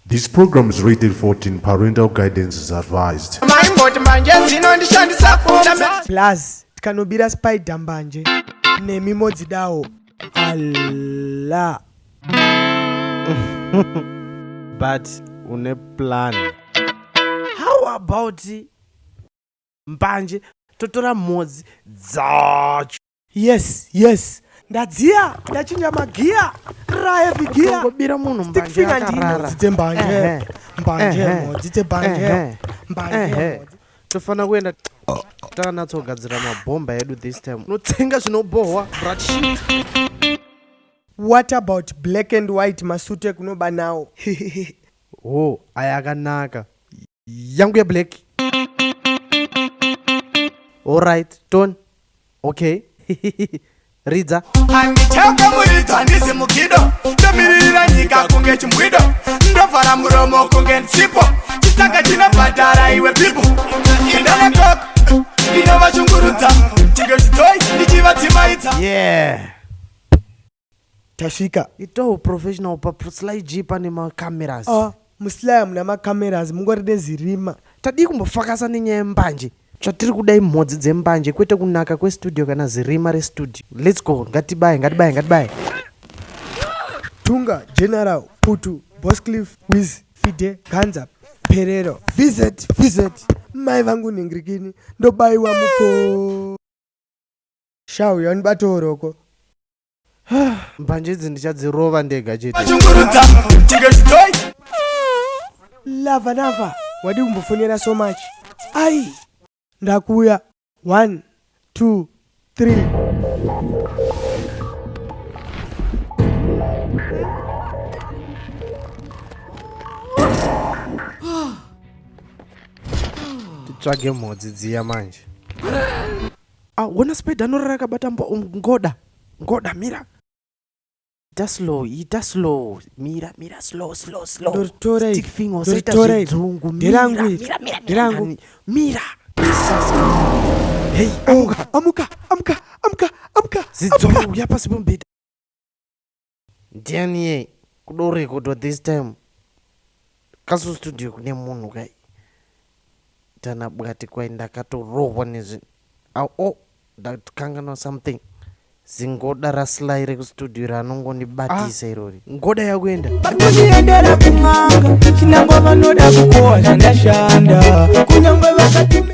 This program is rated 14. Parental guidance is advised. Maimboti mbanje dzinondishandisa. Plus tikanobira spider mbanje nemimodzi dawo Allah. But une plan. How about mbanje totora mhodzi dzacho? Yes, yes, ndadziya, ndachinja magiya, raheavy gear. Tongobira munhu Stick mbanje finger akarara. ndimhodzi dzembanje. Ehe. Mbanje, Ehe. mhodzi dzembanje. Ehe. Mbanje, Ehe. mhodzi. Tofanira kuenda takanatsogadzira mabhomba edu this time. Unotsenga zvinobhohwa bratshit. What about black and white masutu ekunoba nawo? Ho, aya akanaka. Yangu yeblack. Alright, ton. Okay. Ridza. Handicheuke muridzo, handisi mukido. Ndomiririra nyika kunge chimbwido, ndovhara muromo kunge nsipo. Chitsaka chinobhadhara iwe pipo. Indanekoko ndinovashungurudza chinge chitoi ndichivadzimaidza. Yeah. Tasvika. Itawo professional paSly G pane macameras. Ah, muSly muna macameras, mungori nezirima. Tadii kumbofakasa nenyaya yembanje? Chatiri kudai mhodzi dzembanje, kwete kunaka kwestudio kana zirima restudio. Let's go, ngatibaye, ngatibaye, ngatibaye. Tunga General, Putu, Boscliff, Wiz, Fide, Ganza, Perero, Visit, Visit. Mai vangu ningirikini, ndobayiwa muko. Shau yanibatoroko. Mbanje idzi ndichadzirova ndega chete. Vashungurudza chinge chitoi. Lava lava, wadi kumbofonera so much. Ai, ndakuya. 1 2 3. Titsvage mhodzi dziya manje. Ah, wona spider anorara akabata ngoda. Ngoda, mira. Ita slow, ita slow. Mira, mira, slow, slow, slow. Ndoritora iri. Stick finger, usaita Ndoritora iri. zvidzungu. Nderangu Mira, iri. mira, mira, mira, Nderangu. mani. Mira. Sasa. Hey, Oh, amuka, amuka, amuka, amuka. Zidzoro, uya pasi pemubhedha. Ndiani ye kudorekodwa this time? Kasu studio kune munhu kai. Tana bwati kwai ndakatorohwa nezvi. Au, oh, ndakanganwa something. Zingoda raSly rekustudio raanongondibatisa irori. Ngoda yakuenda. Vari kundiendera kun'anga, chinangwa vanoda kukohwa zvandashanda, kunyangwe vakati.